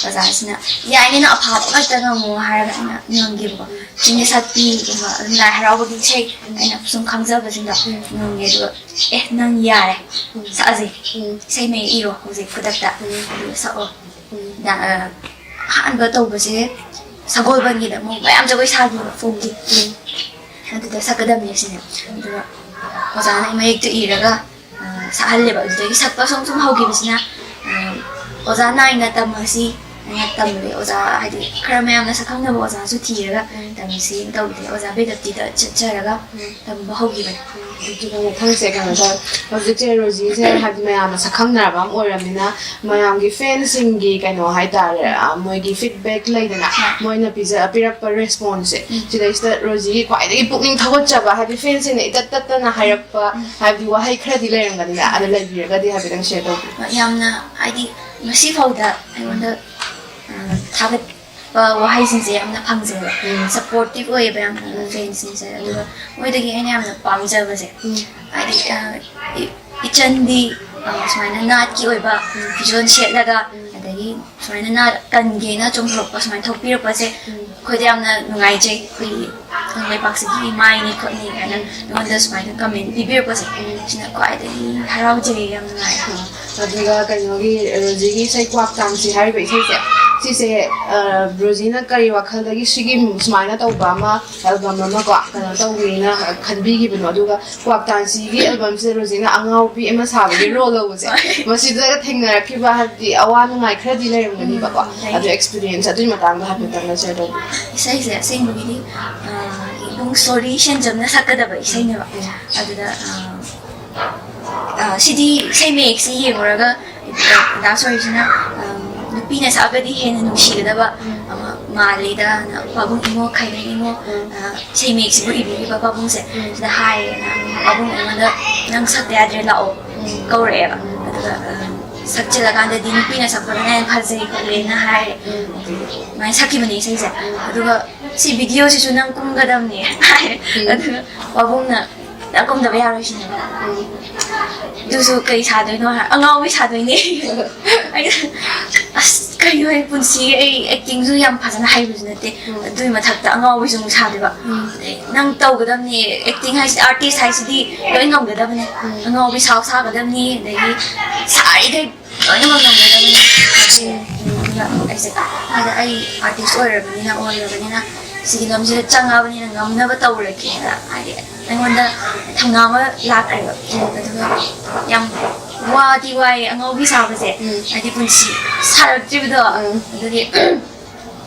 ꯑꯣꯖꯥꯁꯤꯅ, "ꯌꯥꯏꯅꯦ, ꯅꯪ ꯑꯐꯕ ꯉꯥꯛꯇ ꯉꯪꯉꯣ" ꯍꯥꯏꯔꯒ ꯑꯩꯅ ꯉꯪꯒꯦꯕꯀꯣ꯫ ꯎꯝ꯫ ꯆꯤꯡꯒꯤ ꯁꯛꯄꯤꯒꯨꯝꯕ, ꯑꯗꯨꯝ ꯂꯥꯏ ꯍꯔꯥꯎꯕꯒꯤ ꯏꯁꯩ, ꯎꯝ꯫ ꯑꯩꯅ ꯁꯨꯝ ꯈꯪꯖꯕꯁꯤꯡꯗꯣ ꯎꯝ꯫ ꯉꯪꯉꯦ꯫ ꯑꯗꯨꯒ, "ꯑꯦ, ꯅꯪ ꯌꯥꯔꯦ, ꯎꯝ꯫ ꯁꯛꯑꯁꯦ꯫ ꯎꯝ꯫ ꯏꯁꯩ ꯃꯌꯦꯛ ꯏꯔꯣ ꯍꯧꯖꯤꯛ ꯈꯨꯗꯛꯇ꯫ ꯎꯝ꯫ ꯑꯗꯨꯒ ꯁꯛꯑꯣ"꯫ ꯎꯝ꯫ ꯗ-, ꯑ, ꯑꯍꯥꯟꯕ ꯇꯧꯕꯁꯦ ꯁꯒꯣꯜꯕꯟꯒꯤꯗ ꯑꯃꯨꯛ ꯃꯌꯥꯝ ꯖꯒꯣꯏ ꯁꯥꯈꯤꯕ ꯐꯣꯛꯀꯤ꯫ ꯎꯝ꯫ ꯑꯗꯨꯗ ꯁꯛꯀꯗꯕꯅꯦ ꯁꯤꯅꯦ꯫ ꯑꯗꯨꯒ ꯑꯣꯖꯥꯅ ꯃꯌꯦꯛꯇꯨ ꯏꯔꯒ, ꯑ, ꯁꯛꯍꯜꯂꯦꯕ꯫ ꯑꯗꯨꯗꯒꯤ ꯁꯛꯄ ꯁꯨꯝ ꯁꯨꯝ ꯍꯧꯈꯤꯕꯁꯤꯅ, ꯑ, ꯑꯣꯖꯥ ꯅꯥꯏꯅ ꯇꯝꯃꯁꯤ ꯍꯥꯏꯅ ꯇꯝꯃꯦ꯫ ꯑꯣꯖꯥ ꯍꯥꯏꯗꯤ ꯈꯔ ꯃꯌꯥꯝꯅ ꯁꯛꯈꯪꯅꯕ ꯑꯣꯖꯥꯁꯨ ꯊꯤꯔꯒ ꯎꯝ꯫ ꯇꯝꯁꯤ ꯇꯧꯕꯗꯒꯤ ꯑꯣꯖꯥ ꯕꯦꯗꯞꯇꯤꯗ ꯆꯠꯆꯔꯒ ꯎꯝ꯫ ꯇꯝꯕ ꯍꯧꯈꯤꯕꯅꯤ꯫ ꯑꯗꯨꯒ ꯃꯊꯪꯁꯦ ꯀꯩꯅꯣ ꯇꯧꯔꯦ꯫ ꯍꯧꯖꯤꯛꯁꯦ ꯔꯣꯖꯤꯁꯦ ꯍꯥꯏꯗꯤ ꯃꯌꯥꯝꯅ ꯁꯛꯈꯪꯅꯔꯕ ꯑꯃ ꯑꯣꯏꯔꯕꯅꯤꯅ ꯃꯌꯥꯝꯒꯤ ꯐꯦꯟꯁꯤꯡꯒꯤ ꯀꯩꯅꯣ ꯍꯥꯏꯇꯥꯔꯦ, ꯑ, ꯃꯣꯏꯒꯤ ꯐꯤꯗꯕꯦꯛ ꯂꯩꯗꯅ, ꯍꯣꯏ꯫ ꯃꯣꯏꯅ ꯄꯤꯖ-, ꯄꯤꯔꯛꯄ ꯔꯦꯁꯄꯣꯟꯁꯁꯦ, ꯎꯝ꯫ ꯁꯤꯗꯩꯁꯤꯗ ꯔꯣꯖꯤꯒꯤ ꯈ꯭ꯋꯥꯏꯗꯒꯤ ꯄꯨꯛꯅꯤꯡ ꯊꯧꯒꯠꯆꯕ, ꯍꯥꯏꯗꯤ ꯐꯦꯟꯁꯤꯡꯅ ꯏꯇꯠ ꯇꯠꯇꯅ ꯍꯥꯏꯔꯛꯄ, ꯎꯝ꯫ ꯍꯥꯏꯕꯗꯤ ꯋꯥꯍꯩ ꯈꯔꯗꯤ ꯂꯩꯔꯝꯒꯅꯤꯅ, ꯑꯗꯨ ꯂꯩꯕꯤꯔꯒꯗꯤ ꯍꯥꯏꯐꯦꯠꯇꯪ ꯁꯤꯌꯔ ꯇꯧꯕꯤꯌꯨ꯫ ꯍꯣꯏ, ꯌꯥꯝꯅ, ꯍꯥꯏꯗꯤ ꯉꯁꯤ ꯐꯥꯎꯗ ꯑꯩꯉꯣꯟꯗ, ꯑ, ꯊꯥꯒꯠ-, ꯋꯥꯍꯩꯁꯤꯡꯁꯦ ꯌꯥꯝꯅ ꯐꯪꯖꯩꯕ꯫ ꯎꯝ꯫ Supportive ꯑꯣꯏꯌꯦꯕ ꯌꯥꯝꯅ ꯎꯝ꯫ Fansꯁꯤꯡꯁꯦ꯫ ꯑꯗꯨꯒ ꯃꯣꯏꯗꯒꯤ ꯑꯩꯅ ꯌꯥꯝꯅ ꯄꯥꯝꯖꯕꯁꯦ, ꯎꯝ꯫ ꯍꯥꯏꯗꯤ, ꯑ, ꯏ-, ꯏꯆꯟꯗꯤ, ꯑ, ꯁꯨꯃꯥꯏꯅ ꯅꯥꯠꯀꯤ ꯑꯣꯏꯕ ꯎꯝ꯫ ꯐꯤꯖꯣꯜ ꯁꯦꯠꯂꯒ, ꯎꯝ꯫ ꯑꯗꯒꯤ ꯁꯨꯃꯥꯏꯅ ꯅꯥꯠ ꯀꯟꯒꯦꯅ ꯆꯣꯡꯊꯣꯔꯛꯄ, ꯁꯨꯃꯥꯏꯅ ꯊꯣꯛꯄꯤꯔꯛꯄꯁꯦ ꯎꯝ꯫ ꯑꯩꯈꯣꯏꯗ ꯌꯥꯝꯅ ꯅꯨꯡꯉꯥꯏꯖꯩ꯫ ꯑꯩꯈꯣꯏꯒꯤ ꯀꯪꯂꯩꯄꯥꯛꯁꯤꯒꯤ ꯏꯃꯥꯏꯅꯤ ꯈꯣꯠꯅꯤ ꯍꯥꯏꯅ ꯎꯝ꯫ ꯑꯩꯉꯣꯟꯗ ꯁꯨꯃꯥꯏꯅ comment ꯄꯤꯕꯤꯔꯛꯄꯁꯦ, ꯎꯝ꯫ ꯁꯤꯅ ꯈ꯭ꯋꯥꯏꯗꯒꯤ ꯍꯔꯥꯎꯖꯩ, ꯌꯥꯝ ꯅꯨꯡꯉꯥꯏ꯫ ꯑꯗꯨꯒ ꯀꯩꯅꯣꯒꯤ, ꯔꯣꯖꯤꯒꯤ ꯏꯁꯩ ꯀ꯭ꯋꯥꯛ ꯇꯥꯡꯁꯤ ꯍꯥꯏꯔꯤꯕ ꯏꯁꯩꯁꯦ, ꯁꯤꯁꯦ, ꯑ, ꯔꯣꯖꯤꯅ ꯀꯔꯤ ꯋꯥꯈꯜꯗꯒꯤ ꯁꯤꯒꯤ ꯁꯨꯃꯥꯏꯅ ꯇꯧꯕ ꯑꯃ, album ꯑꯃ ꯀꯣ, ꯀꯩꯅꯣ ꯇꯧꯒꯦꯅ ꯈꯟꯕꯤꯈꯤꯕꯅꯣ? ꯑꯗꯨꯒ ꯀ꯭ꯋꯥꯛ ꯇꯥꯡꯁꯤꯒꯤ albumꯁꯦ ꯔꯣꯖꯤꯅ ꯑꯉꯥꯎꯕꯤ ꯑꯃ ꯁꯥꯕꯒꯤ role ꯂꯧꯕꯁꯦ, ꯍꯣꯏ꯫ ꯃꯁꯤꯗꯒ ꯊꯦꯡꯅꯔꯛꯈꯤꯕ, ꯍꯥꯏꯕꯗꯤ ꯑꯋꯥ ꯅꯨꯡꯉꯥꯏ ꯈꯔꯗꯤ ꯂꯩꯔꯝꯒꯅꯤꯕꯀꯣ꯫ ꯎꯝ, ꯂꯩ꯫ ꯑꯗꯨ experience ꯑꯗꯨꯒꯤ ꯃꯇꯥꯡꯗ ꯍꯥꯏꯐꯦꯠꯇꯪꯒ share ꯇꯧꯕꯤꯌꯨ꯫ ꯏꯁꯩꯁꯦ ꯑꯁꯦꯡꯕꯒꯤꯗꯤ, ꯑ, ꯏꯕꯨꯡ ꯁꯣꯔꯤ ꯁꯦꯟꯖꯝꯅ ꯁꯛꯀꯗꯕ ꯏꯁꯩꯅꯦꯕ꯫ ꯎꯝ꯫ ꯑꯗꯨꯗ, ꯑ, ꯑ, ꯁꯤꯗꯤ ꯏꯁꯩ ꯃꯌꯦꯛꯁꯤ ꯌꯦꯡꯉꯨꯔꯒ, ꯑ, ꯗꯥ ꯁꯣꯔꯤꯁꯤꯅ, ꯑ, ꯅꯨꯄꯤꯅ ꯁꯛꯑꯒꯗꯤ ꯍꯦꯟꯅ ꯅꯨꯡꯁꯤꯒꯗꯕ ꯎꯝ꯫ ꯑꯃ ꯃꯥꯜꯂꯤꯗꯅ ꯄꯥꯕꯨꯡ ꯏꯃꯣ, ꯈꯥꯏꯅꯤꯡ ꯏꯃꯣ, ꯎꯝ꯫ ꯑ, ꯏꯁꯩ ꯃꯌꯦꯛꯁꯤꯕꯨ ꯏꯕꯤꯔꯤꯕ ꯄꯥꯕꯨꯡꯁꯦ ꯎꯝ꯫ ꯁꯤꯗ ꯍꯥꯏꯌꯦꯅ, ꯄꯥꯕꯨꯡ ꯑꯩꯉꯣꯟꯗ "ꯅꯪ ꯁꯛꯇ ꯌꯥꯗ꯭ꯔꯦ, ꯂꯥꯛꯑꯣ", ꯎꯝ꯫ ꯀꯧꯔꯛꯑꯦꯕ꯫ ꯎꯝ꯫ ꯑꯗꯨꯒ, ꯑ, ꯁꯛꯆꯤꯜꯂꯀꯥꯟꯗꯗꯤ ꯅꯨꯄꯤꯅ ꯁꯛꯄꯗꯅ ꯍꯦꯟꯅ ꯐꯖꯩ ꯈꯣꯠꯂꯦꯅ ꯍꯥꯏꯔꯦ꯫ ꯎꯝ꯫ ꯑꯗꯨꯃꯥꯏꯅ ꯁꯛꯈꯤꯕꯅꯦ ꯏꯁꯩꯁꯦ꯫ ꯎꯝ꯫ ꯑꯗꯨꯒ "ꯁꯤ videoꯁꯤꯁꯨ ꯅꯪ ꯀꯨꯝꯒꯗꯕꯅꯦ" ꯍꯥꯏꯔꯦ꯫ ꯎꯝ꯫ ꯑꯗꯨꯒ ꯄꯥꯕꯨꯡꯅ "ꯅꯪ ꯀꯨꯝꯗꯕ ꯌꯥꯔꯣꯏ" ꯁꯤꯅꯦꯕ꯫ ꯎꯝ꯫ ꯑꯗꯨꯁꯨ ꯀꯩ ꯁꯥꯗꯣꯏꯅꯣ ꯍꯥꯏ, "ꯑꯉꯥꯎꯕꯤ ꯁꯥꯗꯣꯏꯅꯦ"꯫ ꯑꯩꯅ, "ꯑꯁ, ꯀꯩꯅꯣ, ꯑꯩ ꯄꯨꯟꯁꯤ ꯑꯩ actingꯁꯨ ꯌꯥꯝ ꯐꯖꯅ ꯍꯩꯕꯁꯨ ꯅꯠꯇꯦ, ꯎꯝ꯫ ꯑꯗꯨꯒꯤ ꯃꯊꯛꯇ ꯑꯉꯥꯎꯕꯤꯁꯨ ꯑꯃꯨꯛ ꯁꯥꯗꯣꯏꯕ"꯫ ꯎꯝ꯫ "ꯑꯗꯩ ꯅꯪ ꯇꯧꯒꯗꯕꯅꯤ, acting ꯍꯥꯏꯁꯤꯗꯤ, artist ꯍꯥꯏꯁꯤꯗꯤ ꯂꯣꯏ ꯉꯝꯒꯗꯕꯅꯦ꯫ ꯎꯝ꯫ ꯑꯉꯥꯎꯕꯤ ꯁꯥꯎ ꯁꯥꯒꯗꯕꯅꯤ, ꯑꯗꯒꯤ ꯁꯥꯔꯤꯈꯩ ꯂꯣꯏꯅꯃꯛ ꯉꯝꯒꯗꯕꯅꯤ" ꯍꯥꯏꯁꯦ꯫ ꯑꯗꯨꯒ ꯑꯩꯁꯦ, ꯑꯗ ꯑꯩ artist ꯑꯣꯏꯔꯕꯅꯤꯅ, ꯑꯣꯏꯔꯕꯅꯤꯅ, ꯁꯤꯒꯤ ꯂꯝꯁꯤꯗ ꯆꯪꯉꯕꯅꯤꯅ ꯉꯝꯅꯕ ꯇꯧꯔꯒꯦꯅ, ꯍꯥꯏꯗꯤ, ꯑꯩꯉꯣꯟꯗ ꯊꯧꯅꯥ ꯑꯃ ꯂꯥꯛꯈ꯭ꯔꯦꯕ꯫ ꯑꯗꯨꯒ ꯌꯥꯝ ꯋꯥꯗꯤ ꯋꯥꯏꯌꯦ ꯑꯉꯥꯎꯕꯤ ꯁꯥꯕꯁꯦ꯫ ꯎꯝ꯫ ꯍꯥꯏꯗꯤ ꯄꯨꯟꯁꯤ ꯁꯥꯔꯛꯇ꯭ꯔꯤꯕꯗꯣ꯫ ꯎꯝ꯫ ꯑꯗꯨꯒꯤ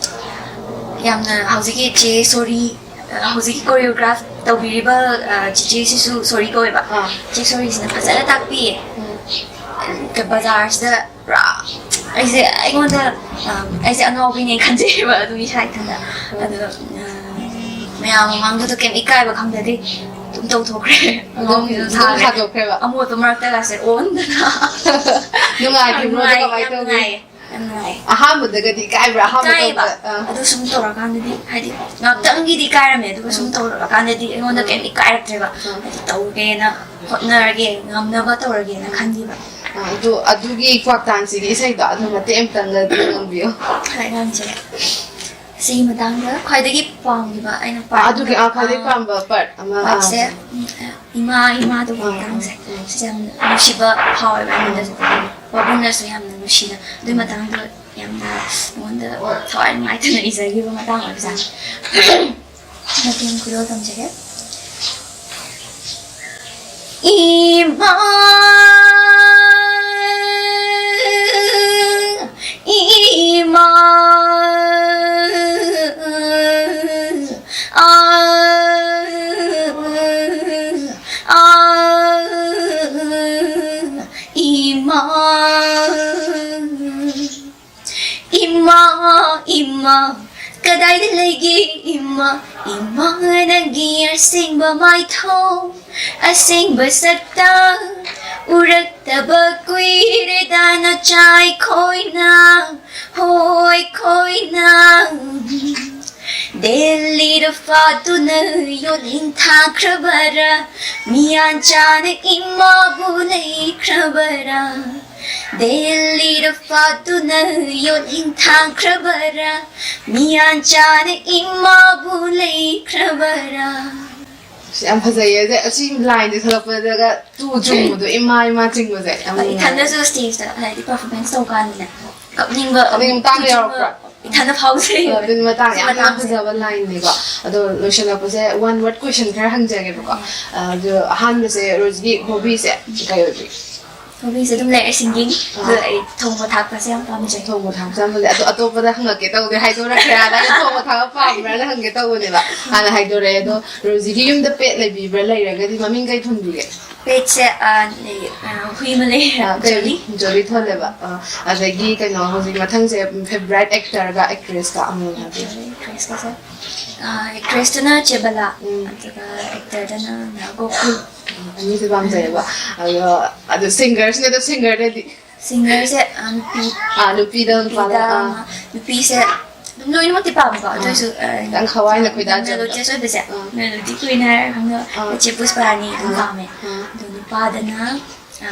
ꯌꯥꯝꯅ ꯍꯧꯖꯤꯛꯀꯤ ꯆꯦ ꯁꯣꯔꯤ, ꯑ, ꯍꯧꯖꯤꯛꯀꯤ choreograph ꯇꯧꯕꯤꯔꯤꯕ, ꯑ, ꯆꯤꯆꯦꯁꯤꯁꯨ ꯁꯣꯔꯤ ꯀꯧꯋꯦꯕ꯫ ꯑꯥ꯫ ꯆꯦ ꯁꯣꯔꯤꯁꯤꯅ ꯐꯖꯅ ꯇꯥꯛꯄꯤꯌꯦ꯫ ꯎꯝ꯫ ꯕꯖꯥꯔꯁꯤꯗ ꯄꯨꯔꯥ ꯑꯩꯁꯦ, ꯑꯩꯉꯣꯟꯗ, ꯑ, ꯑꯩꯁꯦ ꯑꯉꯥꯎꯕꯤꯅꯦ ꯈꯟꯖꯩꯌꯦꯕ ꯑꯗꯨꯒꯤ ꯁꯥꯏꯠꯇꯨꯗ꯫ ꯎꯝ꯫ ꯑꯗꯣ, ꯑ, ꯃꯌꯥꯝ ꯃꯃꯥꯡꯗꯨꯗ ꯀꯩꯝ ꯏꯀꯥꯏꯕ ꯈꯪꯗꯗꯤ ꯑꯗꯨꯝ ꯇꯧꯊꯣꯛꯈ꯭ꯔꯦ꯫ ꯑꯗꯨꯝ, ꯑꯉꯥꯎꯕꯤꯗꯣ ꯑꯗꯨꯝ ꯁꯥꯔꯦ꯫ ꯁꯥꯗꯣꯛꯈ꯭ꯔꯦꯕ꯫ ꯑꯃꯣꯠꯄ ꯃꯔꯛꯇꯒꯁꯦ ꯑꯣꯟꯗꯅ꯫ ꯅꯨꯡꯉꯥꯏꯈꯤꯕ꯭ꯔꯣ? ꯑꯗꯨ ꯅꯨꯡꯉꯥꯏ, ꯀꯃꯥꯏꯅ ꯌꯥꯝ ꯇꯧꯒꯦ? ꯅꯨꯡꯉꯥꯏꯌꯦ꯫ ꯌꯥꯝ ꯅꯨꯡꯉꯥꯏ꯫ ꯑꯍꯥꯟꯕꯗꯒꯗꯤ ꯏꯀꯥꯏꯕ꯭ꯔꯥ? ꯑꯍꯥꯟꯕ ꯏꯀꯥꯏꯌꯦꯕ꯫ ꯇꯧꯕꯗ? ꯑꯥ. ꯑꯗꯨ ꯁꯨꯝ ꯇꯧꯔꯀꯥꯟꯗꯗꯤ, ꯍꯥꯏꯗꯤ, ꯉꯥꯛꯇꯪꯒꯤꯗꯤ ꯏꯀꯥꯏꯔꯝꯃꯦ, ꯑꯗꯨꯒ ꯁꯨꯝ ꯎꯝ. ꯇꯧꯔꯀꯥꯟꯗꯗꯤ ꯑꯩꯉꯣꯟꯗ ꯎꯝ. ꯀꯩꯝ ꯏꯀꯥꯏꯔꯛꯇ꯭ꯔꯦꯕ꯫ ꯎꯝ. ꯍꯥꯏꯗꯤ, ꯇꯧꯒꯦꯅ ꯍꯣꯠꯅꯔꯒꯦ, ꯉꯝꯅꯕ ꯇꯧꯔꯒꯦꯅ ꯈꯟꯈꯤꯕ꯫ ꯑꯥ, ꯑꯗꯨ, ꯑꯗꯨꯒꯤ ꯀ꯭ꯋꯥꯛꯇꯥꯟꯁꯤꯒꯤ ꯏꯁꯩꯗꯣ ꯑꯗꯨ ꯃꯇꯦꯛ ꯑꯃꯇꯪꯒꯗꯤ ꯉꯪꯕꯤꯌꯨ꯫ ꯍꯣꯏ, ꯉꯪꯖꯒꯦ꯫ ꯁꯤꯒꯤ ꯃꯇꯥꯡꯗ ꯈ꯭ꯋꯥꯏꯗꯒꯤ ꯄꯥꯝꯈꯤꯕ ꯑꯩꯅ ꯑꯥ, ꯑꯗꯨꯒꯤ, ꯑꯥ, ꯈ꯭ꯋꯥꯏꯗꯒꯤ ꯑꯥ, ꯄꯥꯝꯕ part ꯑꯃ, ꯑꯥ. Partꯁꯦ, ꯎꯝ, ꯏꯃꯥ, ꯏꯃꯥꯗꯨꯒꯤ ꯑꯥ, ꯃꯇꯥꯡꯁꯦ꯫ ꯑꯥ, ꯑꯥ. ꯁꯤꯁꯦ ꯌꯥꯝ ꯅꯨꯡꯁꯤꯕ ꯐꯥꯎꯋꯦꯕ ꯑꯩꯉꯣꯟꯗꯁꯨ꯫ ꯄꯥꯕꯨꯡꯅꯁꯨ ꯌꯥꯝꯅ ꯅꯨꯡꯁꯤꯅ꯫ ꯑꯗꯨꯏ ꯃꯇꯥꯡꯗꯣ ꯌꯥꯝꯅ ꯑꯩꯉꯣꯟꯗ ꯊꯋꯥꯏ ꯅꯨꯡꯉꯥꯏꯇꯅ ꯏꯖꯈꯤꯕ ꯃꯇꯥꯡ ꯑꯣꯏꯕꯖꯥꯠꯅꯤ꯫ ꯃꯇꯦꯛ ꯈꯨꯗꯣꯜ ꯇꯝꯖꯒꯦ꯫ ꯏꯃꯥ, ꯏꯃꯥ, ꯑꯥ, ꯑꯥ, ꯏꯃꯥ, ꯏꯃꯥ, ꯏꯃꯥ, ꯀꯗꯥꯏꯗ ꯂꯩꯒꯦ ꯏꯃꯥ? ꯏꯃꯥ, ꯅꯪꯒꯤ ꯑꯁꯦꯡꯕ ꯃꯥꯏꯊꯣꯡ, ꯑꯁꯦꯡꯕ ꯁꯛꯇꯝ ꯎꯔꯛꯇꯕ ꯀꯨꯏꯔꯦꯗ ꯅꯆꯥ ꯑꯩꯈꯣꯏꯅ, ꯍꯣ ꯑꯩꯈꯣꯏꯅ꯫ ꯗꯦꯜꯂꯤꯗ ꯐꯥꯠꯇꯨꯅ ꯌꯣꯠꯂꯤꯡ ꯊꯥꯈ꯭ꯔꯕꯔꯥ? ꯃꯤꯌꯥꯟ ꯆꯥꯅ ꯏꯃꯥꯕꯨ ꯂꯩꯈ꯭ꯔꯕꯔꯥ? ꯗꯦꯜꯂꯤꯗ ꯐꯥꯠꯇꯨꯅ ꯌꯣꯠꯂꯤꯡ ꯊꯥꯈ꯭ꯔꯕꯔꯥ? ꯃꯤꯌꯥꯟ ꯆꯥꯅ ꯏꯃꯥꯕꯨ ꯂꯩꯈ꯭ꯔꯕꯔꯥ? ꯑꯁ, ꯌꯥꯝ ꯐꯖꯩꯌꯦ꯫ ꯑꯗꯩ ꯑꯁꯤ ꯂꯥꯏꯟꯁꯦ ꯁꯛꯂꯛꯄꯗꯒ ꯇꯨ ꯆꯨꯡꯕꯗꯣ, ꯏꯃꯥ, ꯏꯃꯥ ꯆꯤꯡꯕꯁꯦ ꯌꯥꯝ ꯍꯣꯏ, ꯅꯨꯡꯉꯥꯏ꯫ ꯏꯊꯟꯗꯁꯨ ꯁ꯭ꯇꯦꯖꯇ, ꯍꯥꯏꯗꯤ, ꯄꯔꯐꯣꯔꯃꯦꯟꯁ ꯇꯧꯀꯥꯟꯗꯅꯦ, ꯀꯞꯅꯤꯡꯕ, ꯀꯞꯅꯤꯡꯕ ꯃꯇꯥꯡ ꯇꯨ ꯆꯨꯡꯕ ꯌꯥꯎꯔꯛꯄ꯭ꯔꯥ? ꯏꯊꯟꯗ ꯐꯥꯎꯖꯩꯌꯦꯕ꯫ ꯑꯗꯨꯗꯤ ꯃꯇꯥꯡ ꯌꯥꯝ, ꯌꯥꯝ ꯃꯇꯥꯡꯁꯦ꯫ ꯐꯖꯕ ꯂꯥꯏꯟꯅꯤꯀꯣ꯫ ꯑꯗꯣ ꯂꯣꯏꯁꯤꯜꯂꯛꯄꯁꯦ, one word question ꯈꯔ ꯍꯪꯖꯒꯦꯕꯀꯣ꯫ ꯑꯗꯣ ꯑꯍꯥꯟꯕꯁꯦ, ꯔꯣꯖꯤꯒꯤ ꯍꯣꯕꯤꯁꯦ ꯀꯩ ꯑꯣꯏꯕꯤ? ꯍꯣꯕꯤꯁꯦ ꯑꯗꯨꯝ ꯂꯩꯔꯦ, ꯁꯤꯡꯒꯤꯡ꯫ ꯑꯥ. ꯑꯗꯣ ꯑꯩ ꯊꯣꯡꯕ ꯊꯥꯛꯄꯁꯦ ꯌꯥꯝ ꯄꯥꯝꯖꯩ꯫ ꯊꯣꯡꯕ ꯊꯥꯛꯄꯁꯦ ꯌꯥꯝ ꯄꯥꯝꯖꯩ꯫ ꯑꯗꯣ ꯑꯇꯣꯞꯄꯗ ꯍꯪꯉꯛꯀꯦ ꯇꯧꯕꯅꯦ, ꯍꯥꯏꯗꯣꯔꯛꯀꯦ ꯍꯥꯏꯔꯒ ꯊꯣꯡꯕ ꯊꯥꯛꯄ ꯄꯥꯝꯕ꯭ꯔꯥꯅ ꯍꯪꯒꯦ ꯇꯧꯕꯅꯦꯕ꯫ ꯍꯥꯟꯅ ꯍꯥꯏꯗꯣꯔꯛꯑꯦ꯫ ꯑꯗꯣ ꯔꯣꯖꯤꯒꯤ ꯌꯨꯝꯗ pet ꯂꯩꯕꯤꯕ꯭ꯔꯥ? ꯂꯩꯔꯒꯗꯤ ꯃꯃꯤꯡ ꯀꯩ ꯊꯣꯟꯕꯤꯒꯦ? Petꯁꯦ, ꯑ, ꯂꯩ, ꯑ, ꯍꯨꯏ ꯑꯃ ꯂꯩ, ꯑ, ꯀꯩ, ꯖꯣꯂꯤ꯫ ꯖꯣꯂꯤ ꯊꯣꯜꯂꯦꯕ꯫ ꯑ, ꯑꯗꯒꯤ ꯀꯩꯅꯣ, ꯍꯧꯖꯤꯛ ꯃꯊꯪꯁꯦ favourite actorꯒ actressꯀ ꯑꯃꯃꯝ ꯍꯥꯏꯕꯤꯌꯨ꯫ Favourite actressꯀꯁꯦ, ꯑ, actressꯇꯨꯅ ꯆꯦꯕꯂꯥ, ꯎꯝ꯫ ꯑꯗꯨꯒ actorꯗꯅ ꯒꯣꯀꯨꯜ꯫ ꯑꯅꯤꯁꯦ ꯄꯥꯝꯖꯩꯌꯦꯕ꯫ ꯑꯗꯣ, ꯑꯗꯣ singerꯁꯤꯅ, ꯑꯗꯣ singerꯗꯗꯤ? Singerꯁꯦ ꯑ, ꯅꯨꯄꯤ ꯑꯥ ꯅꯨꯄꯤꯗ ꯅꯨꯄꯥꯗ ꯅꯨꯄꯤꯗ ꯑꯥ ꯑꯃ, ꯅꯨꯄꯤꯁꯦ ꯑꯗꯨꯝ ꯂꯣꯏꯅꯃꯛꯇꯤ ꯄꯥꯝꯃꯦꯀꯣ, ꯑꯗꯨ ꯑꯥ꯫ ꯑꯣꯏꯁꯨ ꯑ, ꯈꯤꯇꯪ ꯊꯋꯥꯏꯅ ꯈꯣꯏꯗꯥꯖꯕ꯫ Melodious ꯑꯣꯏꯕꯁꯦ ꯑꯥ꯫ Melody queen ꯍꯥꯏꯔ ꯈꯪꯅꯕ ꯑꯥ꯫ ꯏꯆꯦ ꯄꯨꯁꯄꯥꯔꯥꯅꯤ ꯑꯗꯨꯝ ꯑꯥ꯫ ꯄꯥꯝꯃꯦ꯫ ꯑꯥ꯫ ꯑꯗꯣ ꯅꯨꯄꯥꯗꯅ ꯑ,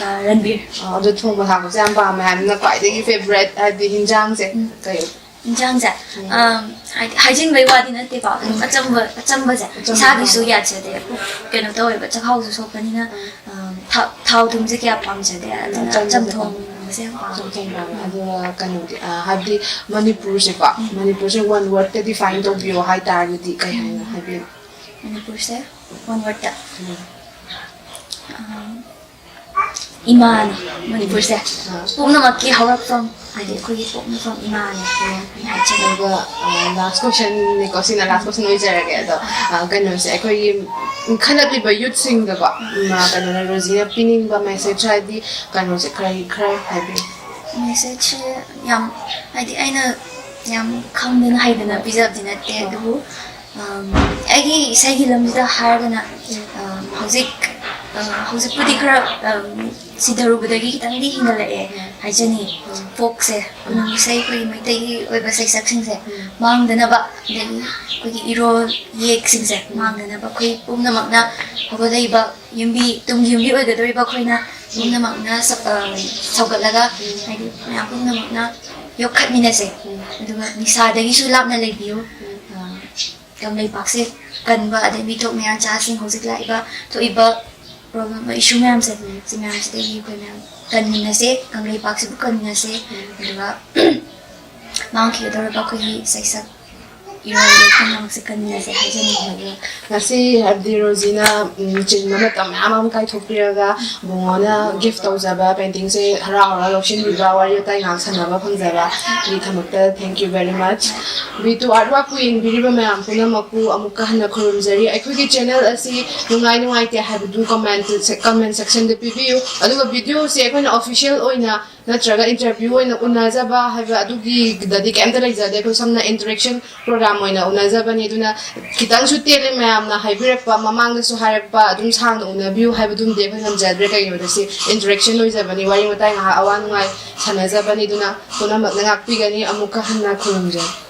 ꯑ, ꯔꯟꯕꯤꯔ꯫ ꯑꯥ, ꯑꯗꯣ ꯊꯣꯡꯕ ꯊꯥꯛꯄꯁꯦ ꯌꯥꯝ ꯄꯥꯝꯃꯦ ꯍꯥꯏꯕꯅꯤꯅ ꯈ꯭ꯋꯥꯏꯗꯒꯤ favourite ꯍꯥꯏꯕꯗꯤ ꯍꯤꯟꯖꯥꯡꯁꯦ ꯎꯝ꯫ ꯀꯩ? ꯏꯟꯖꯥꯡꯁꯦ ꯎꯝ꯫ ꯑꯝ, ꯍꯥꯏꯗꯤ ꯍꯥꯏꯖꯤꯟꯕꯩ ꯋꯥꯗꯤ ꯅꯠꯇꯦꯀꯣ, ꯑꯗꯨꯝ ꯎꯝ꯫ ꯑꯆꯝꯕ, ꯑꯆꯝꯕꯁꯦ ꯑꯆꯝꯕ ꯏꯁꯥꯒꯤꯁꯨ ꯄꯥꯝꯃꯦ꯫ ꯌꯥꯠꯁꯦ, ꯑꯗꯩ ꯄꯨꯛ ꯀꯩꯅꯣ ꯇꯧꯋꯦꯕ, ꯆꯈꯥꯎꯁꯨ ꯁꯣꯛꯄꯅꯤꯅ ꯎꯝ꯫ ꯑꯝ, ꯊꯥꯎ, ꯊꯥꯎ ꯊꯨꯝꯁꯦ ꯀꯌꯥ ꯄꯥꯝꯖꯗꯦ, ꯑꯗꯨꯅ ꯑꯆꯝꯕꯁꯦ ꯆꯝꯊꯣꯡꯒꯨꯝꯕꯁꯦ ꯌꯥꯝ ꯄꯥꯝꯃꯦ꯫ ꯆꯝꯊꯣꯡ ꯄꯥꯝꯃꯦ꯫ ꯎꯝ꯫ ꯑꯗꯨꯒ ꯀꯩꯅꯣꯗꯤ, ꯑ, ꯍꯥꯏꯕꯗꯤ ꯃꯅꯤꯄꯨꯔꯁꯦꯀꯣ, ꯎꯝ꯫ ꯃꯅꯤꯄꯨꯔꯁꯦ one word ꯇ define ꯇꯧꯕꯤꯌꯣ ꯍꯥꯏ ꯇꯥꯔꯒꯗꯤ ꯀꯩ ꯍꯥꯏꯅ ꯎꯝ꯫ ꯍꯥꯏꯕꯤꯌꯨ? ꯃꯅꯤꯄꯨꯔꯁꯦ one word ꯇ꯫ ꯎꯝ꯫ ꯑꯝ, ꯏꯃꯥꯅꯦ ꯃꯅꯤꯄꯨꯔꯁꯦ꯫ ꯑꯥ꯫ ꯄꯨꯝꯅꯃꯛꯀꯤ ꯍꯧꯔꯛꯐꯝ, ꯍꯥꯏꯗꯤ ꯑꯩꯈꯣꯏꯒꯤ ꯄꯣꯛꯅꯐꯝ ꯏꯃꯥꯅꯦ꯫ ꯑꯥ꯫ ꯑꯩ ꯍꯥꯏꯖꯒꯦ꯫ ꯑꯗꯨꯒ, ꯑ, last question ꯅꯤꯀꯣ, ꯁꯤꯅ last question ꯑꯣꯏꯖꯔꯒꯦ꯫ ꯑꯗꯣ, ꯑ, ꯀꯩꯅꯣꯁꯦ, ꯑꯩꯈꯣꯏꯒꯤ ꯏꯟꯈꯠꯂꯛꯂꯤꯕ youth ꯁꯤꯡꯗꯀꯣ, ꯎꯝ, ꯑ, ꯀꯩꯅꯣꯅ, ꯔꯣꯖꯤꯅ ꯄꯤꯅꯤꯡꯕ message ꯍꯥꯏꯗꯤ ꯀꯩꯅꯣꯁꯦ ꯈꯔ, ꯈꯔ ꯍꯥꯏꯕꯤꯌꯨ꯫ Message ꯁꯦ ꯌꯥꯝ, ꯍꯥꯏꯗꯤ ꯑꯩꯅ ꯌꯥꯝ ꯈꯪꯗꯅ ꯍꯩꯗꯅ ꯄꯤꯖꯕꯗꯤ ꯅꯠꯇꯦ, ꯑꯗꯨꯕꯨ ꯑꯝ, ꯑꯩꯒꯤ ꯏꯁꯩꯒꯤ ꯂꯝꯁꯤꯗ ꯍꯥꯏꯔꯒꯅ, ꯑꯝ, ꯍꯧꯖꯤꯛ, ꯑ, ꯍꯧꯖꯤꯛꯄꯨꯗꯤ ꯈꯔ, ꯑꯝ, ꯁꯤꯊꯔꯨꯕꯗꯒꯤ ꯈꯤꯇꯪꯗꯤ ꯍꯦꯟꯒꯠꯂꯛꯑꯦ ꯍꯥꯏꯖꯅꯤꯡꯉꯤ꯫ ꯐꯣꯛꯁꯦ, ꯈꯨꯅꯨꯡ ꯏꯁꯩ, ꯑꯩꯈꯣꯏꯒꯤ ꯃꯩꯇꯩꯒꯤ ꯑꯣꯏꯕ ꯁꯩꯁꯛꯁꯤꯡꯁꯦ ꯃꯥꯡꯗꯅꯕ, ꯑꯗꯒꯤ ꯑꯩꯈꯣꯏꯒꯤ ꯏꯔꯣꯜ ꯏꯌꯦꯛꯁꯤꯡꯁꯦ ꯃꯥꯡꯗꯅꯕ, ꯑꯩꯈꯣꯏ ꯄꯨꯝꯅꯃꯛꯅ ꯍꯧꯒꯠꯂꯛꯏꯕ ꯌꯨꯝꯕꯤ, ꯇꯨꯡꯒꯤ ꯌꯨꯝꯕꯤ ꯑꯣꯏꯒꯗꯧꯔꯤꯕ ꯑꯩꯈꯣꯏꯅ ꯄꯨꯝꯅꯃꯛꯅ ꯁ-, ꯑ, ꯁꯧꯒꯠꯂꯒ, ꯍꯥꯏꯗꯤ ꯃꯌꯥꯝ ꯄꯨꯝꯅꯃꯛꯅ ꯌꯣꯛꯈꯠꯃꯤꯟꯅꯁꯦ꯫ ꯑꯗꯨꯒ ꯅꯤꯁꯥꯗꯒꯤꯁꯨ ꯂꯥꯞꯅ ꯂꯩꯕꯤꯌꯨ꯫ ꯑ, ꯀꯪꯂꯩꯄꯥꯛꯁꯦ ꯀꯟꯕ, ꯑꯗꯩ ꯃꯤꯊꯣꯛ ꯃꯤꯌꯥꯟꯆꯥꯁꯤꯡ, ꯍꯧꯖꯤꯛ ꯂꯥꯛꯏꯕ ꯊꯣꯛꯏꯕ problem, issue ꯃꯌꯥꯝꯁꯦ, ꯁꯤ ꯃꯌꯥꯝꯁꯤꯗꯒꯤ ꯑꯩꯈꯣꯏ ꯃꯌꯥꯝ ꯀꯟꯃꯤꯟꯅꯁꯦ, ꯀꯪꯂꯩꯄꯥꯛꯁꯤꯕꯨ ꯀꯟꯃꯤꯟꯅꯁꯦ, ꯑꯗꯨꯒ ꯃꯥꯡꯈꯤꯒꯗꯧꯔꯕ ꯑꯩꯈꯣꯏꯒꯤ ꯁꯩꯁꯛ ꯏꯔꯣꯏ ꯄꯨꯝꯅꯃꯛꯁꯦ ꯀꯟꯃꯤꯟꯅꯁꯦ ꯍꯥꯏꯖꯅꯤꯡꯉꯤ꯫ ꯉꯁꯤ ꯍꯥꯏꯕꯗꯤ ꯔꯣꯖꯤꯅ, ꯎꯝ, ꯆꯤꯟꯕ ꯃꯇꯝ ꯃꯌꯥꯝ ꯑꯃ ꯀꯥꯏꯊꯣꯛꯄꯤꯔꯒ ꯕꯨꯡꯉꯣꯅ gift ꯇꯧꯖꯕ painting ꯁꯦ ꯍꯔꯥꯎ ꯍꯔꯥꯎ ꯂꯧꯁꯤꯟꯕꯤꯕ, ꯋꯥꯔꯤ ꯋꯥꯇꯥꯏ ꯉꯥꯏꯍꯥꯛ ꯁꯥꯟꯅꯕ ꯐꯪꯖꯕ, ꯁꯤꯒꯤꯗꯃꯛꯇ thank you very much꯫ B two Artwork ꯄꯨ ꯌꯦꯡꯕꯤꯔꯤꯕ ꯃꯌꯥꯝ ꯄꯨꯝꯅꯃꯛꯄꯨ ꯑꯃꯨꯛꯀ ꯍꯟꯅ ꯈꯨꯔꯨꯝꯖꯔꯤ꯫ ꯑꯩꯈꯣꯏꯒꯤ channel ꯑꯁꯤ ꯅꯨꯡꯉꯥꯏ ꯅꯨꯡꯉꯥꯏꯇꯦ ꯍꯥꯏꯕꯗꯨ comment, comment section ꯗ ꯄꯤꯕꯤꯌꯨ꯫ ꯑꯗꯨꯒ video ꯁꯦ ꯑꯩꯈꯣꯏꯅ official ꯑꯣꯏꯅ ꯅꯠꯇ꯭ꯔꯒ interview ꯑꯣꯏꯅ ꯎꯅꯖꯕ ꯍꯥꯏꯕ ꯑꯗꯨꯒꯤꯗꯗꯤ ꯀꯩꯝꯇ ꯂꯩꯖꯗꯦ꯫ ꯑꯩꯈꯣꯏ ꯁꯝꯅ interaction program ꯑꯣꯏꯅ ꯎꯅꯖꯕꯅꯤ꯫ ꯑꯗꯨꯅ ꯈꯤꯇꯪꯁꯨ ꯇꯦꯜꯂꯦ, ꯃꯌꯥꯝꯅ ꯍꯥꯏꯕꯤꯔꯛꯄ, ꯃꯃꯥꯡꯗꯁꯨ ꯍꯥꯏꯔꯛꯄ, ꯑꯗꯨꯝ ꯁꯥꯡꯅ ꯎꯅꯕꯤꯌꯨ ꯍꯥꯏꯕꯗꯨꯝꯗꯤ ꯑꯩꯈꯣꯏ ꯉꯝꯖꯗ꯭ꯔꯦ꯫ ꯀꯩꯒꯤꯅꯣꯗ ꯁꯤ interaction ꯑꯣꯏꯖꯕꯅꯤ, ꯋꯥꯔꯤ ꯋꯥꯇꯥꯏ ꯉꯥꯏꯍꯥꯛ ꯑꯋꯥ ꯅꯨꯡꯉꯥꯏ ꯁꯥꯟꯅꯖꯕꯅꯤ꯫ ꯑꯗꯨꯅ ꯄꯨꯝꯅꯃꯛꯅ ꯉꯥꯛꯄꯤꯒꯅꯤ꯫ ꯑꯃꯨꯛꯀ ꯍꯟꯅ ꯈꯨꯔꯨꯝꯖꯔꯤ꯫